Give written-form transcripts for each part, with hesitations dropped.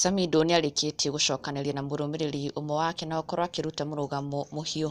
Samidoh nĩarĩkĩtie gũcokanĩria na mũrũmĩrĩri ũmwe wake na gũkorwo akĩruta mũrũgamo mũhiũ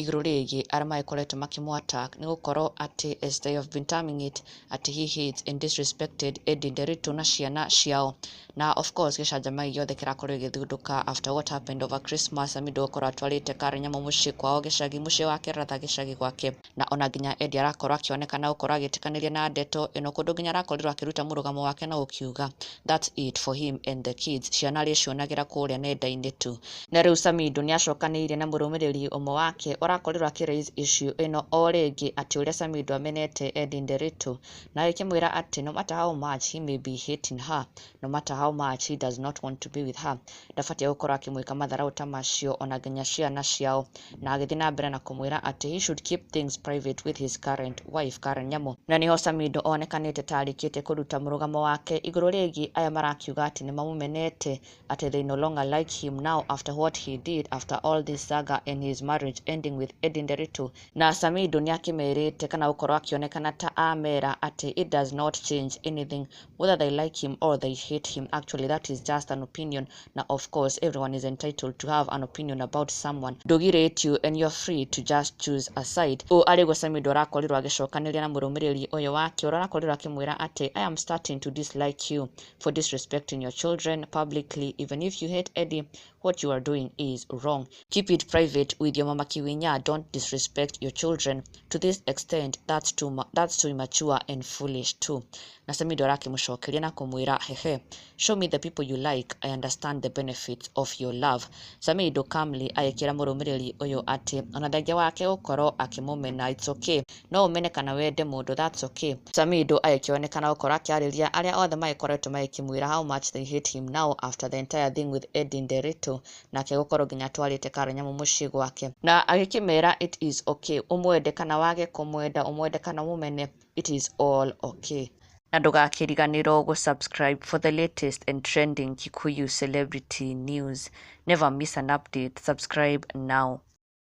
igũrũ rĩgiĩ arĩa magĩkoretwo makĩmũ attack nĩ gũkorwo atĩ, as they have been terming it, atĩ he hates and disrespected Eddie Nderitu na ciana ciao. Na of course gĩcanjama gĩothe kĩrakorwo gĩgĩthundũka after what happened over Christmas, Samidoh gũkorwo atwarĩte Karen Nyamu mũciĩ kwao gĩcagi, mũciĩ wake rather, gĩcagi gwake. Na ona nginya Eddie arakorwo akĩonekana gũkorwo agĩtĩkanĩria na ndeto ĩno, kũndũ nginya arakorirwo akĩruta mũrũgamo wake na gũkiuga that's it for him and the kids, ciana arĩcionagĩra kũrĩa nenda-inĩ tu. Na rĩu Samidoh nĩacokanĩirie na mũrũmĩrĩri ũmwe wake ũrakorirwo akĩ raise issue ĩno o rĩngĩ, atĩ ũrĩa Samidoh amenete Eddie Nderitu, na agĩkĩmwĩra atĩ no matter how much he may be hating her, no matter how much he does not want to be with her, ndabatiĩ gũkorwo akĩmwĩka matharau ta macio ona nginya ciana ciao. Na agĩthiĩ na mbere na kũmwĩra atĩ he should keep things private with his current wife, Karen Nyamu. Na nĩho Samidoh onekanĩte ta arĩkĩtie kũruta mũrũgamo wake igũrũ rĩgiĩ aya marakiuga atĩ nĩmamũmenete, atĩ they no longer like him now after what he did, after all this saga and his marriage ending with Eddie Nderitu. Na Samidoh nĩakĩmerĩte kana gũkorwo akĩonekana ta amera atĩ it does not change anything whether they like him or they hate him. Actually, that is just an opinion, na of course everyone is entitled to have an opinion about someone. Ndũgirĩtio and you're free to just choose a side. Ũũ arĩguo Samidoh arakorirwo agĩcokanĩria na mũrũmĩrĩri ũyũ wake ũrĩa arakorirwo akĩmwĩra atĩ, "I am starting to dislike you for disrespecting your children publicly. Even if you hate Eddie, what you are doing is wrong. Keep it private with your mama Kiwinya. Don't disrespect your children to this extent. That's too immature and foolish too." Na Samidoh arakĩmũcokeria na kũmwĩra, "Hehe, show me the people you like. I understand the benefits of your love." Samidoh calmly agĩkĩra mũrũmĩrĩri ũyũ atĩ ona thengia wake gũkorwo akĩmũmena, it's okay, no ũmene kana wende mũndũ, that's okay. Samidoh agĩkĩonekana gũkorwo akĩarĩria arĩa othe magĩkoretwo magĩkĩmwĩra how much they hate him now after the entire thing with Eddie Nderitu, nake gũkorwo nginya atwarĩte Karen Nyamu mũciĩ gwake, na agĩkĩmera it is okay, ũmwende kana wage kũmwenda, ũmwende kana ũmũmene, it is all okay. Na ndũgakĩriganĩrwo gũ-subscribe for the latest and trending Kikuyu celebrity news. Never miss an update. Subscribe now.